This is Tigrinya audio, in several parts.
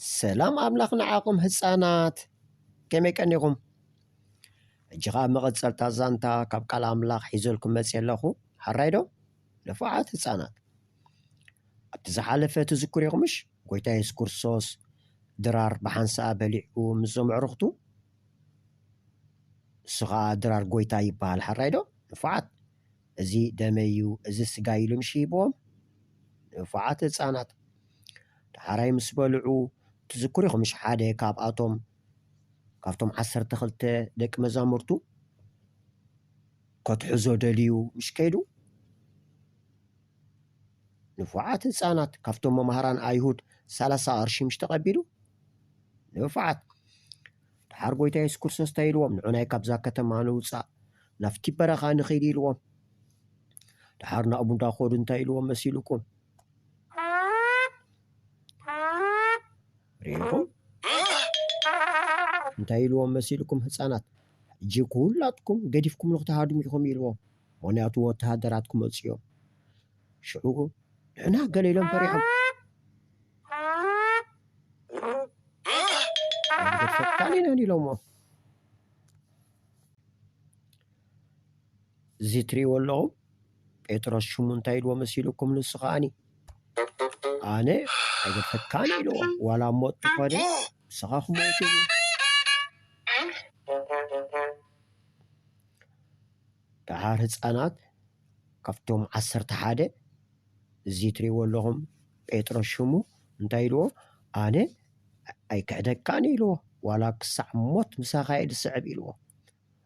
ሰላም ኣምላኽ ንዓኹም ህፃናት፣ ከመይ ቀኒኹም? ሕጂ ኸዓ መቐፀልታ ዛንታ ካብ ቃል ኣምላኽ ሒዘልኩም መፅየ ኣለኹ። ሓራይ ዶ? ንፉዓት ህፃናት፣ ኣብቲ ዝሓለፈ ትዝክሩ ኢኹምሽ? ጎይታ የሱስ ክርስቶስ ድራር ብሓንሳእ በሊዑ ምስዞም ኣዕሩኽቱ፣ እሱ ኸዓ ድራር ጎይታ ይበሃል። ሓራይ ዶ? ንፉዓት፣ እዚ ደመይ እዩ፣ እዚ ስጋይ ኢሉ ምሽ ሂብዎም። ንፉዓት ህፃናት፣ ዳሕራይ ምስ በልዑ ትዝክሩ ኢኹም ምሽ? ሓደ ካብኣቶም፣ ካብቶም ዓሰርተ ክልተ ደቂ መዛሙርቱ ከትሕዞ ደልዩ ምሽ ከይዱ፣ ንፉዓት ህፃናት፣ ካብቶም መምሃራን ኣይሁድ ሰላሳ ቅርሺ ምሽ ተቐቢሉ? ንፉዓት፣ ደሓር ጎይታ የሱስ ክርስቶስ እንታይ ኢልዎም? ንዑናይ ካብዛ ከተማ ንውፃእ፣ ናብቲ በረኻ ንኺድ ኢልዎም። ደሓር ናብኡ እንዳኸዱ እንታይ ኢልዎም መሲልኩም? ርኢኹም? እንታይ ኢልዎም መሲልኩም ህፃናት? ሕጂ ኩላትኩም ገዲፍኩም ንክትሃድሙ ኢኹም ኢልዎም። ምኽንያቱ ወተሃደራት ክመፁ እዮም። ሽዑ ንሕና ገለ ኢሎም ፈሪሖም። ኣይንገድፈካን ኢና ኢሎሞ። እዚ ትሪእዎ ኣለኹም ጴጥሮስ ሽሙ እንታይ ኢልዎ መሲልኩም? ንሱ ከዓኒ ኣነ ኣይገድፈካን ኢልዎ። ዋላ ሞት ተኾነ ንስኻ ክሞት ኢሉ። ደሓር ህፃናት ካብቶም ዓሰርተ ሓደ እዚ ትሪእዎ ኣለኹም ጴጥሮስ ሽሙ እንታይ ኢልዎ? ኣነ ኣይክሕደካን ኢልዎ። ዋላ ክሳዕ ሞት ምሳኻ እየ ዝስዕብ ኢልዎ።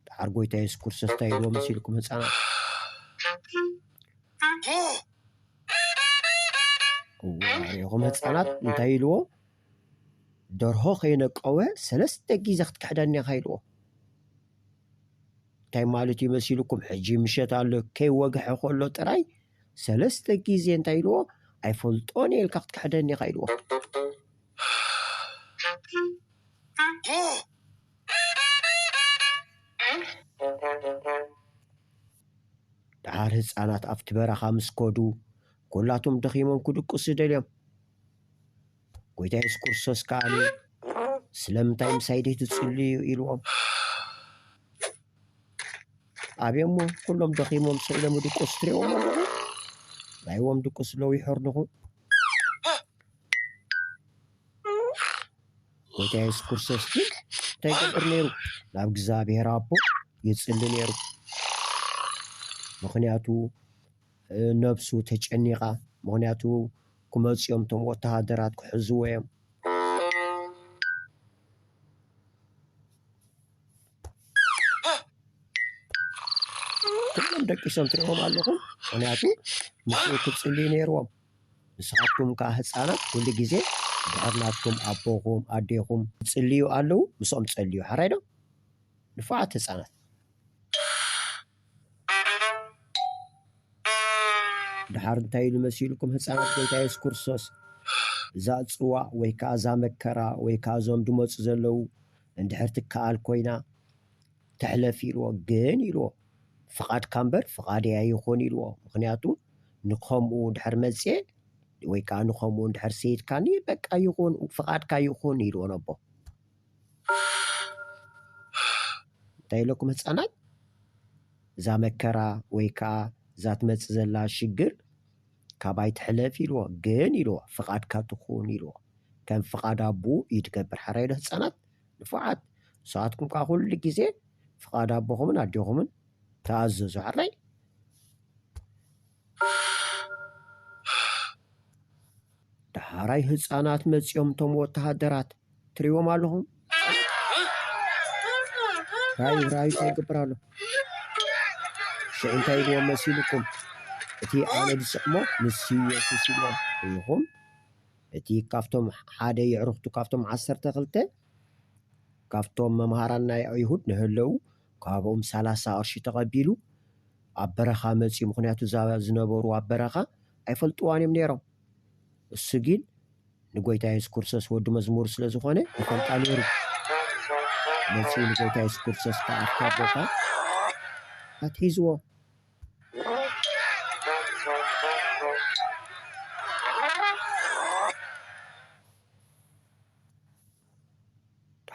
ደሓር ጎይታ የሱስ ክርስቶስ እንታይ ኢልዎ መሲልኩም ህፃናት? እዋ፣ ርኢኹም ህፃናት እንታይ ኢልዎ? ደርሆ ከይነቀወ ሰለስተ ግዜ ክትክሕደኒ ኢኻ ኢልዎ። እንታይ ማለት እዩ መሲልኩም? ሕጂ ምሸት ኣሎ ከይወግሐ ከሎ ጥራይ ሰለስተ ግዜ እንታይ ኢልዎ? ኣይፈልጦን እየ ኢልካ ክትክሕደኒ ኢኻ ኢልዎ። ደሓር ህፃናት ኣብቲ በረኻ ምስ ከዱ፣ ኩላቶም ደኺሞም ክድቅሱ ደልዮም። ጎይታ የሱስ ክርስቶስ ከዓኒ፣ ስለምንታይ ምሳይ ደይትጽልዩ? ኢልዎም። ኣብዮሞ ኩሎም ደኺሞም ስቕ ኢሎም ይድቅሱ ትሪእዎም ኣለኹም። ናይዎም ድቅስ ኣለዉ ይሖርንኹ። ጎይታ የሱስ ክርስቶስ ግን እንታይ ይገብር ነይሩ? ናብ እግዚኣብሔር ኣቦ ይጽሊ ነይሩ። ምኽንያቱ፣ እ፣ ነብሱ ተጨኒቓ። ምኽንያቱ፣ ክመጹ እዮም እቶም ወተሃደራት ክሕዝዎ እዮም። ኩሎም ደቂሶም ትሪእዎም ኣለኹም። ምኽንያቱ፣ ምስኡ ክጽልዩ ነይርዎም። ንስኻትኩም ከኣ ህፃናት ኩሉ ግዜ ድሕር ናትኩም ኣቦኹም ኣዴኹም ይጽልዩ ኣለዉ፣ ምስኦም ጸልዩ። ሓራይ ዶ? ንፉዓት ህፃናት። ድሓር እንታይ ኢሉ መሲልኩም ህፃናት ጎይታ የሱስ ክርስቶስ? እዛ ጽዋእ ወይ ከኣ እዛ መከራ ወይ ከኣ እዞም ድመጹ ዘለዉ እንድሕር ትከኣል ኮይና ትሕለፍ ኢልዎ። ግን ኢልዎ፣ ፍቓድካ እምበር ፍቓደይ ኣይኹን ኢልዎ። ምኽንያቱ ንኸምኡ እንድሕር መጽየ ወይ ከኣ ንኸምኡ እንድሕር ሰይድካኒ በቃ ይኹን፣ ፍቓድካ ይኹን ኢልዎ ነቦ። እንታይ ኢለኩም ህፃናት? እዛ መከራ ወይ ከኣ እዛ ትመጽእ ዘላ ሽግር ካባይ ትሕለፍ ኢልዎ። ግን ኢልዎ፣ ፍቓድካ ትኹን ኢልዎ። ከም ፍቓድ ኣቦኡ እዩ ትገብር። ሓራይ ዶ ህፃናት? ንፉዓት። ንስኻትኩም ከኣ ኩሉ ግዜ ፍቓድ ኣቦኹምን ኣዴኹምን ተኣዘዙ። ሓራይ? ደሓራይ ህፃናት መፂኦም እቶም ወተሃደራት ትሪእዎም ኣለኹም። ራዩ፣ ራዩ እንታይ ይገብር ኣሎ? ሽዑ እንታይ ኢልዎም መሲልኩም? እቲ ኣነ ዝስዕሞ ንሱ እዩ የሱስ ኢልዎም። ርኢኹም? እቲ ካብቶም ሓደ የዕሩኽቱ ካብቶም ዓሰርተ ክልተ ካብቶም መምሃራን ናይ ኣይሁድ ንህለው ካብኦም ሰላሳ ቅርሺ ተቐቢሉ ኣብ በረኻ መጺኡ። ምኽንያቱ እዛ ዝነበሩ ኣብ በረኻ ኣይፈልጥዋን እዮም ነይሮም። እሱ ግን ንጎይታ የሱስ ክርስቶስ ወዲ መዝሙር ስለ ዝኾነ ይፈልጣ ነይሩ። መጺኡ ንጎይታ የሱስ ክርስቶስ ከኣፍካ ቦታ ኣትሒዝዎ።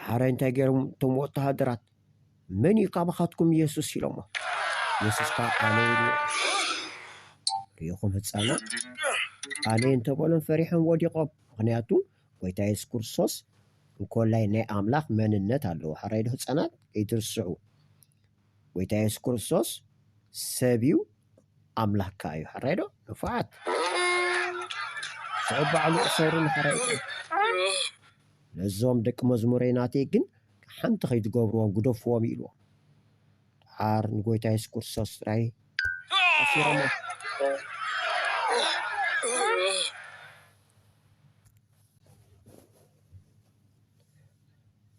ሓራይ እንታይ ገይሮም እቶም ወተሃደራት? "መን እዩ ካባኻትኩም ኢየሱስ?" ኢሎሞ። ኢየሱስ ከኣ ኣነ ኢሉ። ርኢኹም ህፃናት፣ ኣነ እንተበሎም ፈሪሖም ወዲቖም። ምኽንያቱ ጎይታ የሱስ ክርስቶስ እንኮላይ ናይ ኣምላኽ መንነት ኣለዎ። ሓራይ ዶ ህፃናት? ከይትርስዑ። ጎይታ የሱስ ክርስቶስ ሰብ እዩ፣ ኣምላኽ ከኣ እዩ። ሓራይ ዶ? ንፉዓት። ሽዑ ባዕሉ እሰሩ ንሓራይ። ነዞም ደቂ መዝሙረይ ናተይ ግን ሓንቲ ከይትገብርዎም ግደፍዎም ኢልዎም። ደሓር ንጎይታ የሱስ ክርስቶስ ጥራይ ኣሲሮሞ።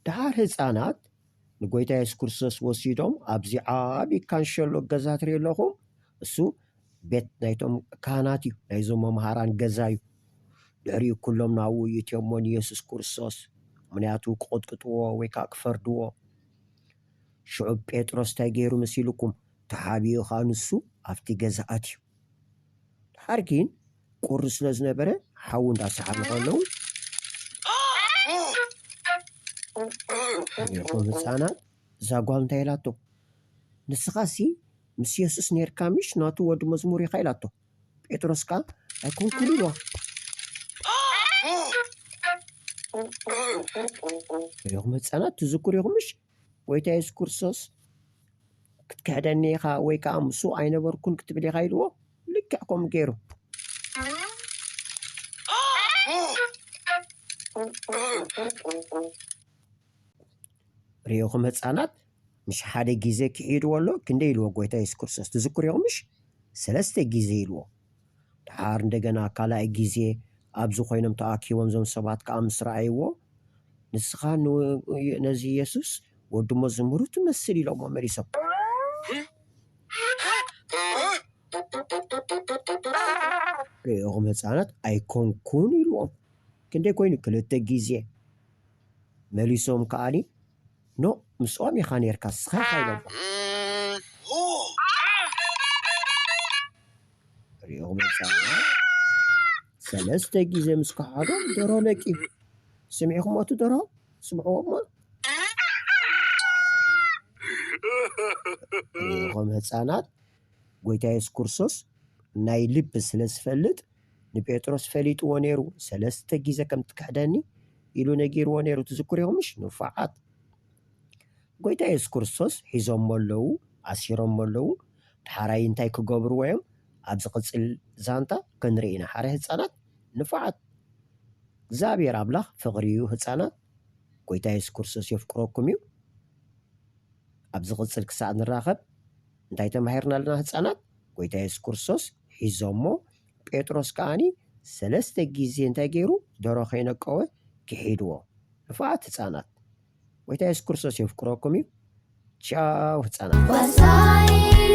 ደሓር ህፃናት ንጎይታ የሱስ ክርስቶስ ወሲዶም ኣብዚ ዓቢ ካንሸሎ ገዛ ትርኢ ኣለኹም። እሱ ቤት ናይቶም ካህናት እዩ፣ ናይዞም መምሃራን ገዛ እዩ። ድሕሪኡ ኩሎም ናብኡ ይእትዮሞ ንየሱስ ክርስቶስ፣ ምኽንያቱ ክቕጥቅጥዎ ወይ ከዓ ክፈርድዎ። ሽዑ ጴጥሮስ እንታይ ገይሩ መሲልኩም? ተሓቢኡ ከዓ ንሱ ኣብቲ ገዛ ኣትዩ። ደሓር ግን ቁሪ ስለ ዝነበረ ሓዊ እንዳሰሓኑ ከለዉ፣ ርኢኹም ህፃናት፣ እዛ ጓል እንታይ ኢላቶ? "ንስኻሲ ምስ የሱስ ነርካ ምሽ? ናቱ ወዲ መዝሙር ኢኻ?" ኢላቶ። ጴጥሮስ ከኣ "ኣይኮንኩን" ኢልዋ። ርኢኹም ህፃናት፣ ትዝክሩ ኢኹም ምሽ? ጎይታ የሱስ ክርስቶስ "ክትክሕደኒ ኢኻ ወይ ከዓ ምስኡ ኣይነበርኩን ክትብል ኢኻ" ኢልዎ። ልክዕ ከምኡ ገይሩ። ርኢኹም ህፃናት፣ ምሽ ሓደ ግዜ ክሒድዎ ኣሎ? ክንደይ ኢልዎ ጎይታ የሱስ ክርስቶስ? ትዝክሩ ኢኹም ምሽ? ሰለስተ ግዜ ኢልዎ። ደሓር እንደገና ካልኣይ ግዜ ኣብዚ ኮይኖም ተኣኪቦም እዞም ሰባት ከኣ ምስ ረኣይዎ፣ "ንስኻ ን-፣ ነዚ የሱስ ወዲ መዝሙሩ ትመስል" ኢሎሞ መሊሶም። ርኢኹም ህፃናት፣ "ኣይኮንኩን" ኢልዎም። ክንደይ ኮይኑ? ክልተ ግዜ። መሊሶም ከኣኒ፣ "ኖ፣ ምስኦም ኢኻ ኔርካ፣ ንስኻ ኢኻ" ኢሎም። ርኢኹም ህፃናት፣ ሰለስተ ግዜ ምስ ከሓዶም ደሮ ነቂዩ። ስሚዕኹም እቲ ደሮ? ስምዕዎማ። ርኢኹም ህፃናት፣ ጎይታ የሱስ ክርስቶስ ናይ ልቢ ስለ ዝፈልጥ ንጴጥሮስ ፈሊጥዎ ነይሩ። ሰለስተ ግዜ ከም ትክሕደኒ ኢሉ ነጊርዎ ነይሩ። ትዝክሩ ኢኹም ምሽ? ንፉዓት። ጎይታ የሱስ ክርስቶስ ሒዞሞ ኣለዉ፣ ኣሲሮሞ ኣለዉ። ደሓራይ እንታይ ክገብርዎ እዮም? ኣብ ዝቕጽል ዛንታ ክንርኢ ኢና። ሓራይ ህፃናት ንፉዓት። እግዚኣብሔር ኣምላኽ ፍቕሪ እዩ ህፃናት። ጎይታ የሱስ ክርስቶስ የፍቅረኩም እዩ። ኣብ ዝቕጽል ክሳዕ ንራኸብ እንታይ ተማሂርና ኣለና ህፃናት? ጎይታ የሱስ ክርስቶስ ሒዞሞ፣ ጴጥሮስ ከኣኒ ሰለስተ ግዜ እንታይ ገይሩ? ደሮ ከይነቀወ ክሒድዎ። ንፉዓት ህፃናት፣ ጎይታ የሱስ ክርስቶስ የፍቅረኩም እዩ። ቻው ህፃናት። ዋሳይ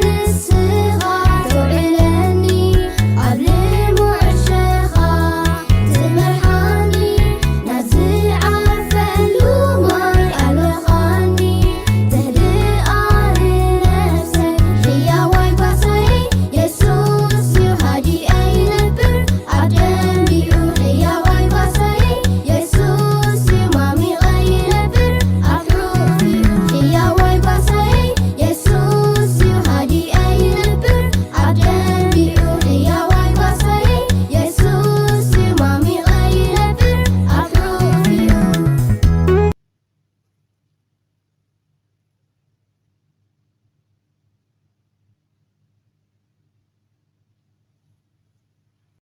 ንስኻ ተውዕለ